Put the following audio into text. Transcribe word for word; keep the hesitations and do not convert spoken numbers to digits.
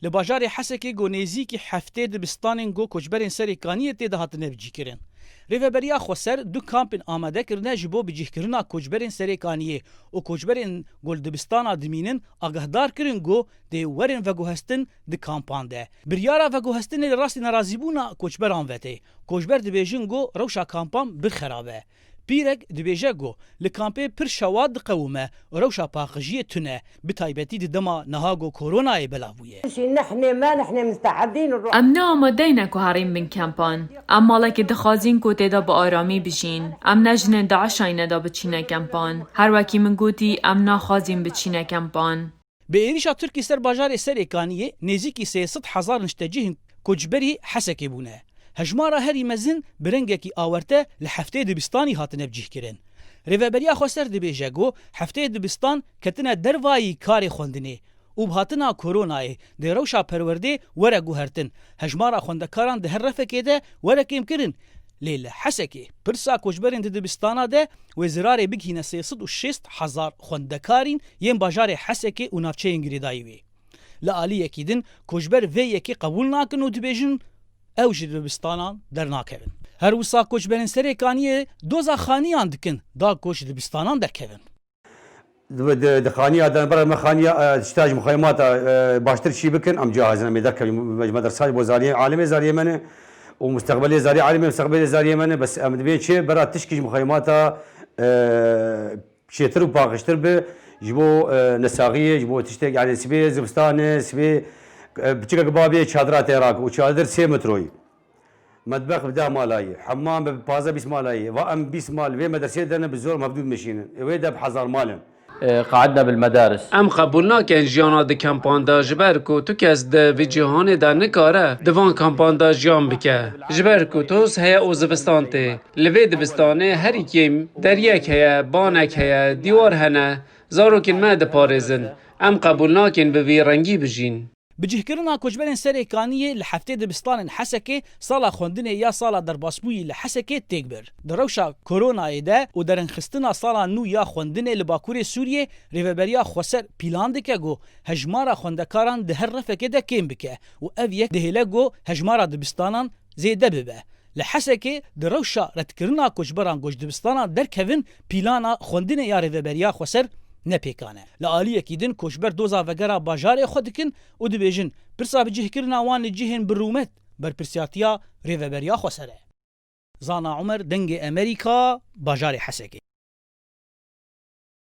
Li bajarê Hesekê ku nêzîkî heftê dibistanên ku koçberên Serêkaniyê tê de hatine bicîhkirin. Rêveberiya Xweser du kampên amade kirine ji bo bicîhkirina koçberên Serêkaniyê û koçberên ku li dibistana dimînin agahdar kirin ku dê werin veguhestin di kampan de. Biryara veguhestinê li rastî nerazîbûna koçberan ve tê. Koçber dibêjin ku rewşa kampan pir xerab e. Pîrek dibêje ku li kampê pir şewat diqewime û rewşa paqijiyê tune, bi taybetî di dema niha ku koronayê belav bûye. شي نحن ما نحن مستعدين نروح. Em ne amadeyne ku herîn bin kempan. Em malekê dixwazîn ku tê de bi aramî bijîn. Em ne jinên DAIŞayne de biçîne kempan. Her wekî min gotî, em naxwazîn biçîne kempan. Bi êrîşa Tirkî ser bajarê Serêkaniyê nêzîkî sê sed hezar niştecihên koçberî Hesekê bûne. Hejmara herî mezin bi rengekî awerte li heftê dibistanî hatine bicîhkirin. Rêveberiya Xweser dibêje ku heftê dibistan ketine dervayî karê xwendinê û bi hatina koronayê dê rewşa perwerdê were guhertin. Hejmara xwendekaran di her refekê de were kêmkirin. Lê li Hesekê pirsa koçberên di dibistana de wê zirarê bigihîne sê sed û şêst hezar xwendekarîn yên bajarê Hesekê û navçeyên girêdayî wê. Li aliyekî din koçber vê yekê qebûl nakin û dibêjin ew ji dibistanan dernakevin. Her wisa koçberên Serêkaniyê doza xaniyan dikin da ku ji dibistanan derkevin. Di, di, di xaniya de, bera me xaniya, e, tişta ji muxeymata, e, baştir çî bikin, em cihazin, em ê derkevin, me, me dersa bo zariyê, alemê zariyê me ne, û mustaqbelê zariyê, alemê mustaqbelê zariyê me ne, bes em dibên çi, bera tişkî ji muxeymata, e, çêtir û paqijtir bi, ji bo, e, nesaxiyê, ji bo tiştek, yani sibê zivistan e, sibê, e, piçikek babê çadira tê rak û çadir sê metroyî. Metbex bi deh malayî, hemam bi pazdeh bîst malayî, va em bîst mal vê medreseyê de ne bi zor mevdûd meşînin. Ê wê de bi hezar mal in. قعدنا بالمدارس. Em qebûl nakin jiyana di kempan de, ji ber ku tu kes di vî cîhanê de nikare di van kampan de jiyan bike. Ji ber ku toz heye û zivistan tê. Li vê dibistanê herî kêm deriyek heye, banek heye, dîwar hene. Zarokên me diparêzin. Em qebûl nakin bi vî rengî bijîn. Bicihkirina koçberên Serêkaniyê li heftê dibistanên Hesekê sala xwendinê ya sala derbasbûyî li Hesekê têk bir. Di rewşa koronayê de û derinxistina sala nû ya xwendinê li Bakurê Sûriyê, Rêveberiya Xweser pîlan dike ku hejmara xwendekaran di her refekê de kêm bike û ev yek dihêle ku hejmara dibistanan zêde bibe. Li Hesekê di rewşa redkirina koçberan ku ji dibistanan derkevin pîlana xwendinê ya Rêveberiya Xweser ne pêkan e. Li aliyekî din koçber doza vegera bajarê xwe dikin û dibêjin pirsa bicihkirina wan li cihên bi rûmet berpirsiyatiya Rêveberiya Xweser e. Zana Umer, Dengê Emerîka, bajarê Hesekê.